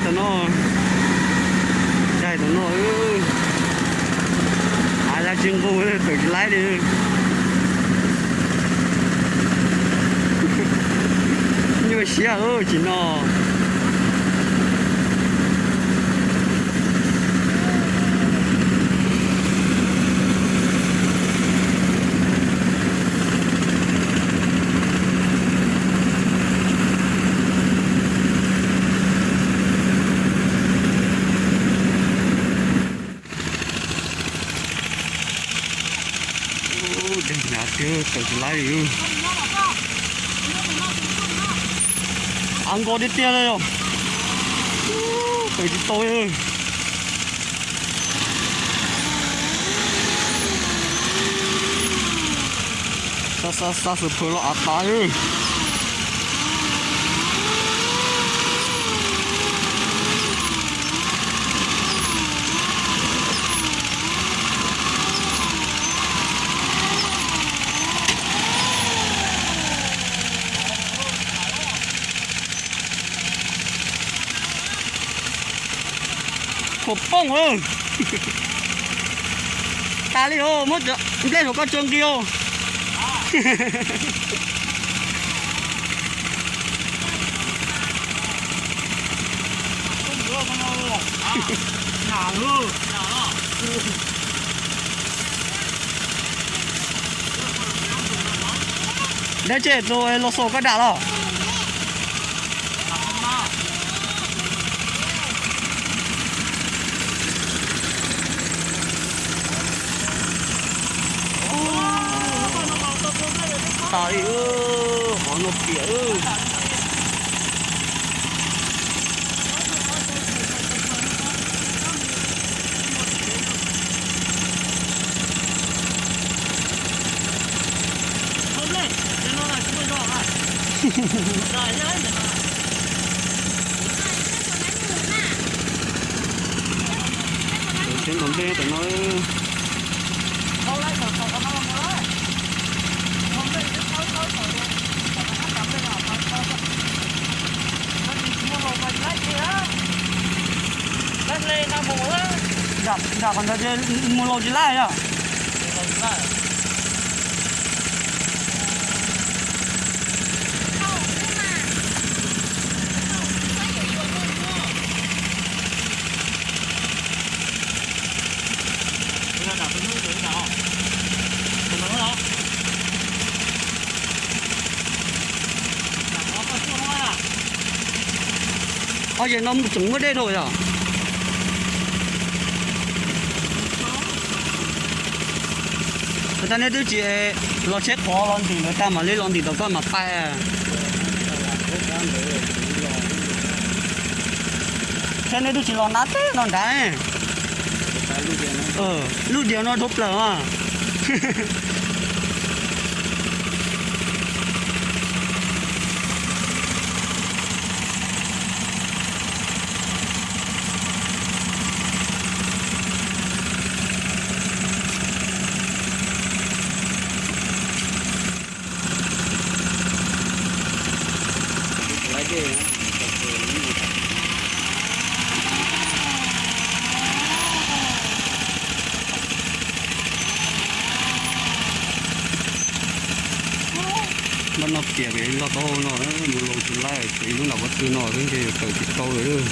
Tam no, caij tam no, av tsis nqus, tawm tsis laib li. Nyuaj siab lawm tsis no. Dej hnyav tiag, tawm tsis laib li. Av nkaus tiag tiag li os. Tawm tsis tau li. Xa xa xa xwm phwm los av tas li. Khuam poob lawm. Tas li os, muab nplej saum koj tsw nqi os. Dab tsi tus los xaus koj dam los? Tas li, qhov no piam. Tsev ntaus nplej tam no. Nram qhov ntawd ces mus laus tsis laij yog. Ob yam no tseem muaj dej dhau yog. Tab nej twb tsis los tsheb qhov los ntim ntawd tag mam li los ntim tom koj mam pais. Thiab nej twb tsis los nab teb no nrad. Lub diav no dhau plaws mas. Npaj no piam pem loj taub hau no, mus laus tsis laij, ces ib lub nram pob tw no xwb ntshe yuav tawm tsis tau lawm.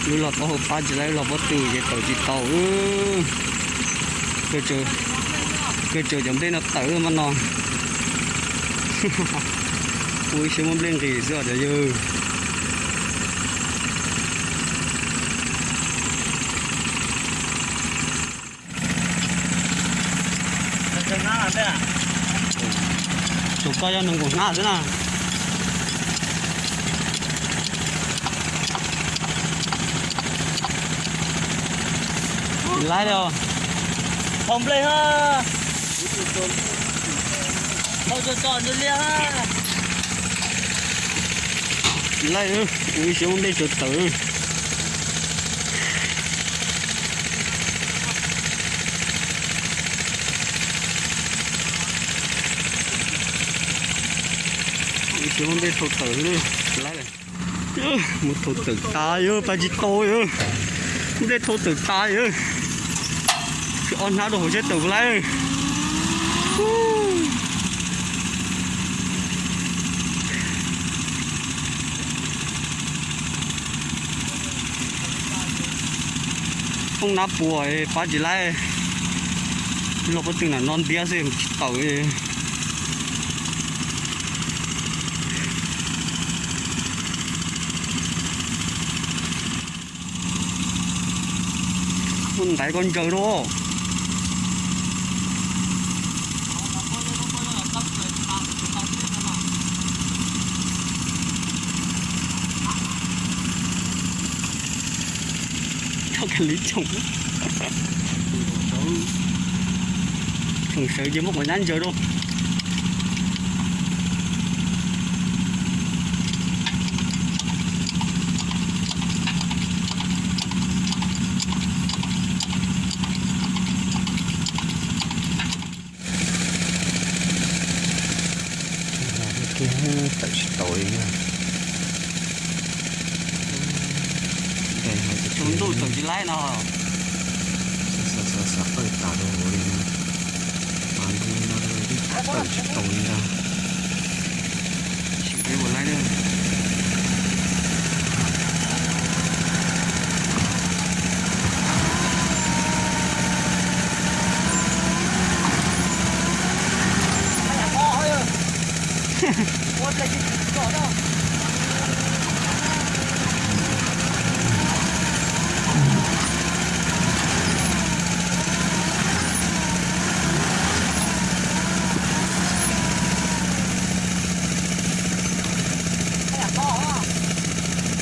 Lub loj taub hau pab tsis laij, lub loj pob tw ces tawm tsis tau. Kawg tsaws cov nplej no tawm mas no. Ua ib siab muab nplej nqis xwb os cov yawg. Tus koj yog nees nkaum hnab xwb na. Laib li os. Thau nplej ha. Thau tso tso nws liaj ha. Tsis laib, ua ib siab muab nplej tso tawm. Ib siab muab nplej thau tawm xwb, tsis laib lawm. Muab thau tawm tas yog pab tsis tau yog. Muab nplej thau tawm tas yog. Tsis ob hnab rau hauv siab tawm puas laib. Poob nab puas pab tsis laib. Los pob tw na no ntiab xwb tsis tawm. Ua ntaiv koj ntsaws rau. Tau ka li tsoom, tsoom sawv ces muab qhov nyab ntsaws rau. Tawm tsis tau li. Tsaus ntuj tawm tsis laib no. Xav xav xav pawj tas rau hauv li no. Mas ntu no twb tawm tsis tau li ntag. Sim peb puas laib na.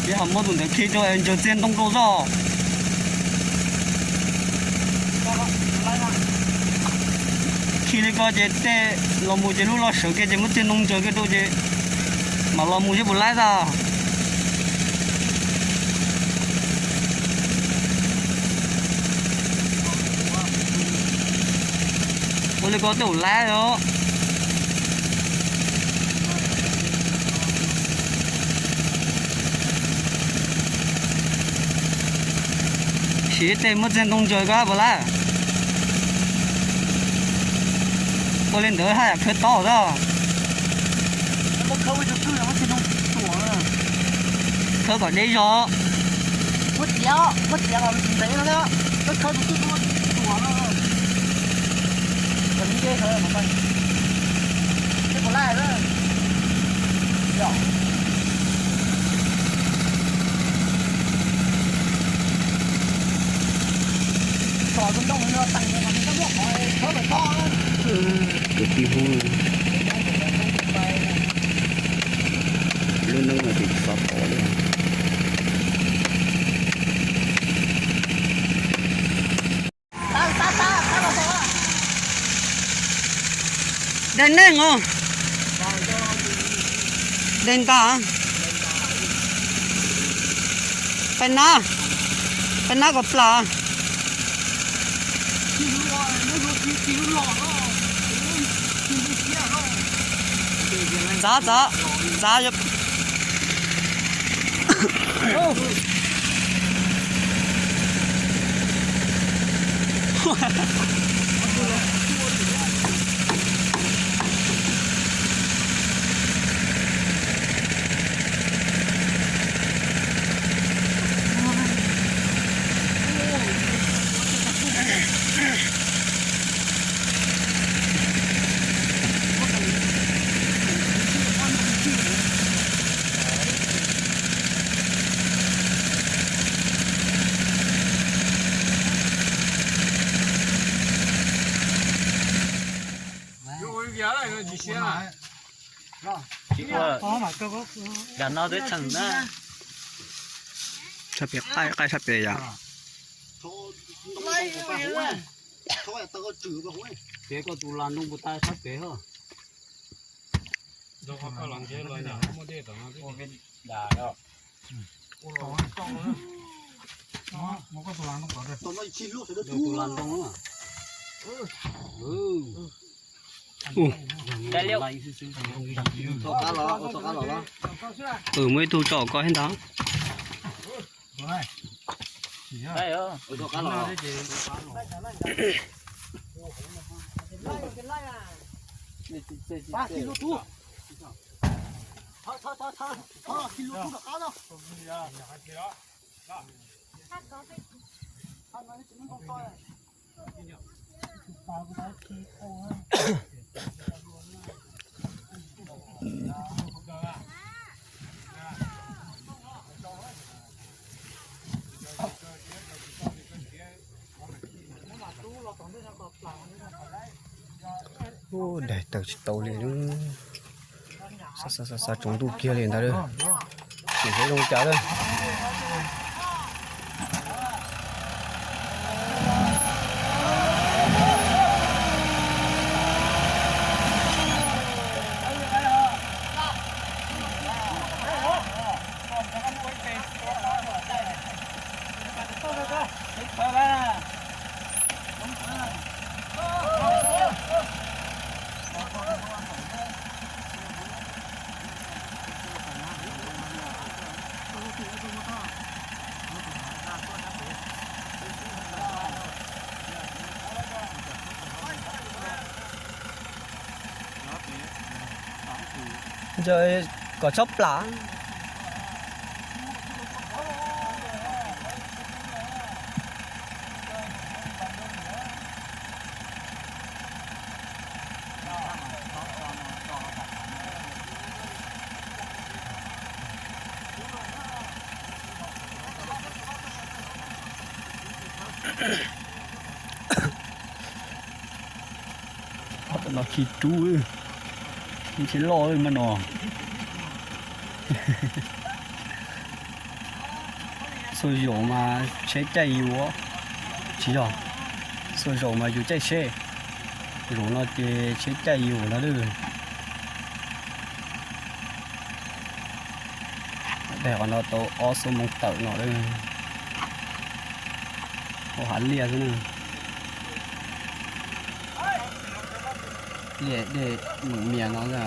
Peb ho muab tus ntawd khi rau es ntsaws txiag ntoo rau zoj. Khi li ko ces tej los mus ces lub loj sawv kiag ces muab txiag ntoo ntsaws kiag rau ces mam los mus seb puas laib tag. Ua li ko tej zaum laib os. Siv tej muab txiag ntoo ntsaws ko puas laib. Ua li ntawd haj yam khawb tob xwb. Khawb kom deb zog. Kwv tij Hmoob, lub neej no tsis xav pom li. Dej neeg os. Dej ntag. Peb nab, peb nab kom plam. Txav, txav, txav. Tshaj pis qaij, qaij tshaj pis yom. Tias koj tus las ntoo puas tag sab pem ho. Tus las ntoo. Muaj ib tug tso koj thiab ntag. Daig tawm tsis tau li. Xa xa xa tsaus ntuj kiag li ntawd. Tsis heev zoo cas lawm. Ntawd kom txhob plam. Tam no khi rub, khi loj mas no. Xuas zaum mas tsheb caij yus, tsis yog, xuas zaum mas yus caij tsheb, zaum no ces tsheb caij yus no lawm. Daig qhov no tau ob xuab moos tawm no lawm. Hauv hav liaj xwb na. Liaj dej meem mias no na.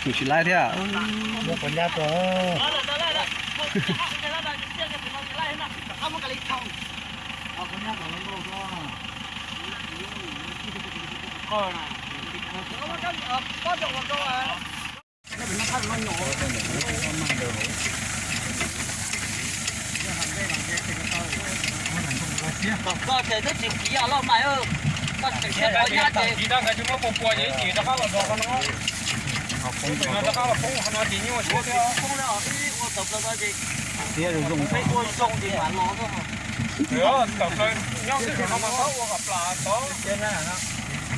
Tus tsis laib thiab. Koj ces twb tsis kiv os lauj mas, koj tseem siab koj nyab ces. Peb ua zoo ces mam los. Nyob xwb no mas txhob ua kom plam tod.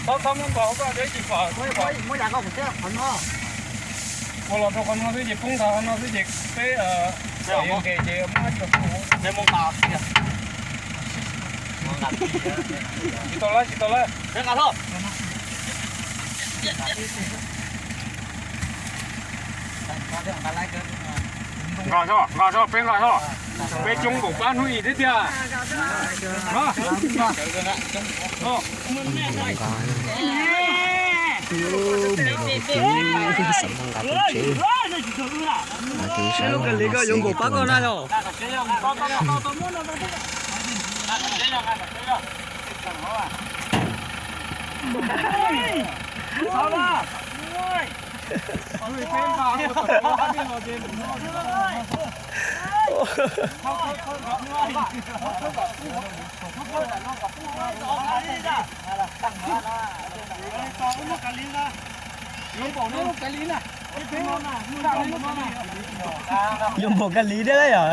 Txhob txhob muab npog hauv koj deb tsis pom. Ua los rau qhov no xwb ces poob ntawd qhov no xwb ces peb nqes ces muab cov poob. Tsis tau lawm, tsis tau lawm. Nqa zog, nqa zog, peb nqa zog. Peb coob npaum pab hnub ib thiab tiag. Yuav npaum Kab Lis thiab yom.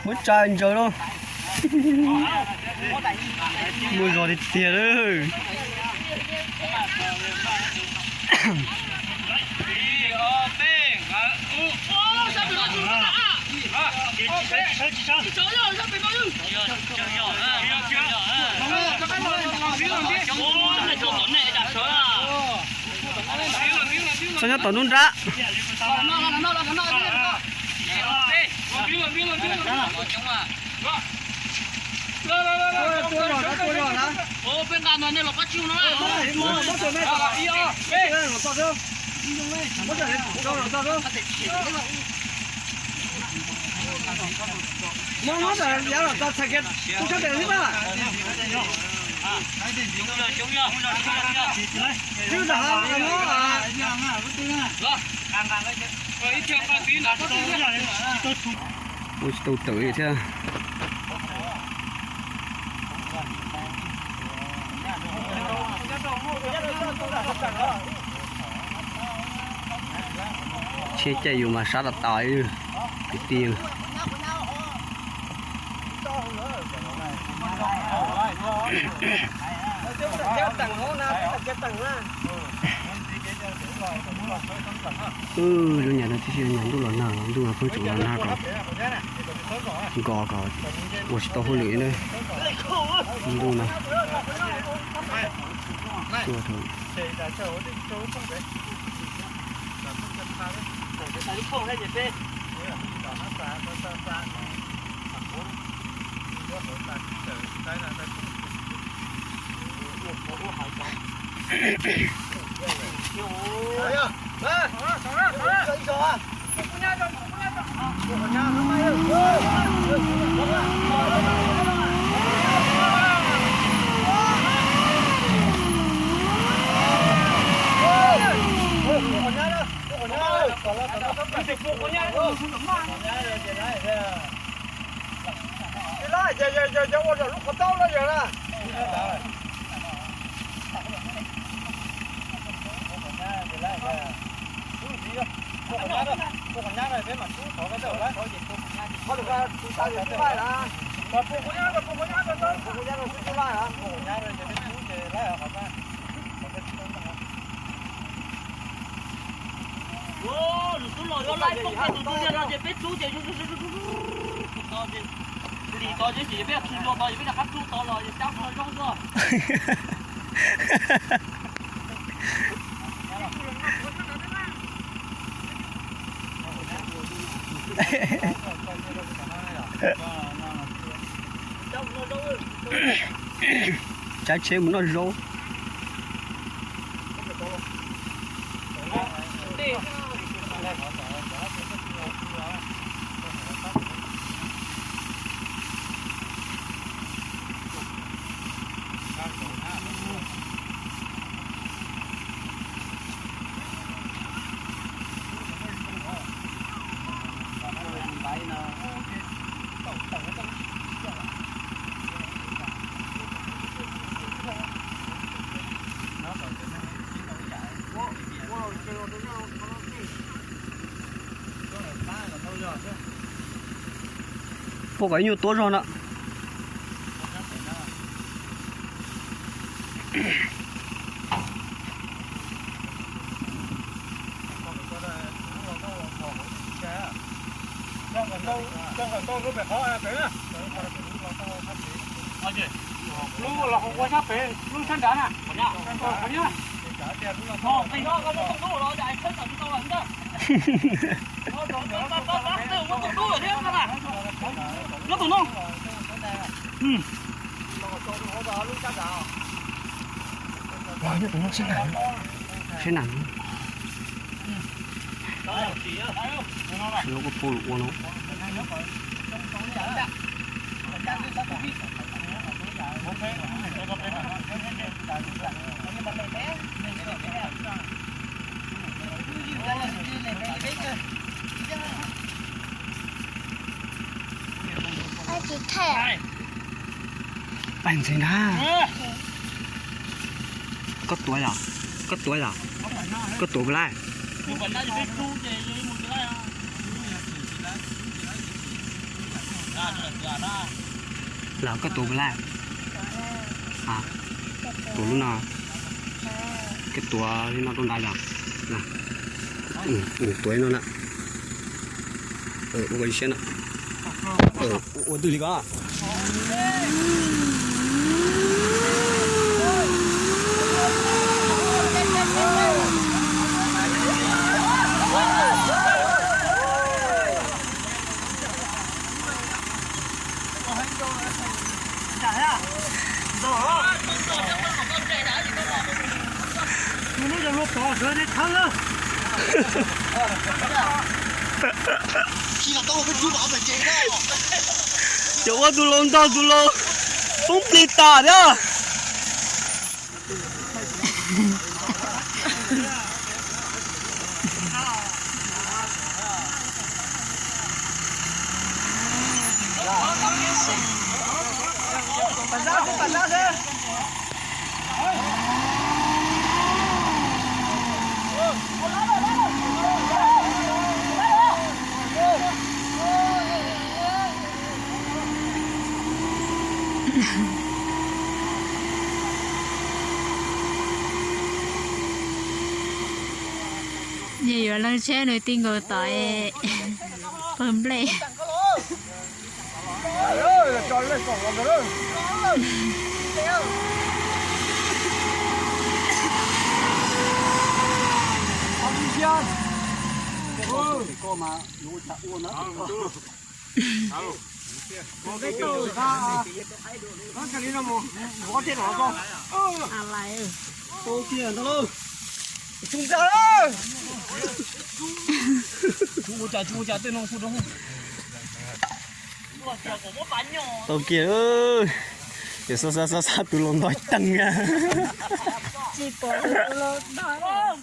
Muab tsa ntsaws lauj. Muaj zog tiag tiag lawm. Txhob nyob tom nruab nrab. Ua tsis tau tawm li thiab. Tsheb caij yus mas sab tas tas li kwv tij. Lub nyam no tib si nyam ntuj los nag, ntuj no pheej tseem los nag kom nkos kom ua tsis tau hauj lwm na. Ntuj no tuaj rau. Ces ua zaum lub qhov taub no yog na. Ua qhov nyab, ua qhov nyab no peb mam sub qhov ko tawm lawm. Qhov lwm ko tsis sab ces twb laij lawm. Ua qhov nyab no, ua qhov nyab no twb laij lawm. Lwm tub los yuav laij poob ces tus twg tiag no ces peb rub ces lim tod ces peb tsis luag tod ces peb rov qab rub tod los ces cab ua zoo xwb. Cab tsheb mus noj zaub. Puab kom ib nyuag tuab zog na. Lub los ua sab pem, lub sab nrad na. Nyob tus no. Nyob tus no sab nrad. Sab nrad. Lub kuj pub lus ua no. Pais ntxiv na. Koj tuav yom? Koj tuav yom? Koj tuav puas laij? Los koj tuav puas laij? Tuav lub no. Koj tuav li no rau nrad yom? Tuav li no na. Ua ib siab na. Ua twg li ko. Cov ua tus laus ntog tus laus poob plig tas thiab. Yog yuav leej tsheb nws ti nkaus tod pawg nplej. Tau kiag, yog xab xab xab xab tus laus ntog teeg na. Tsis pom tus laus ntog.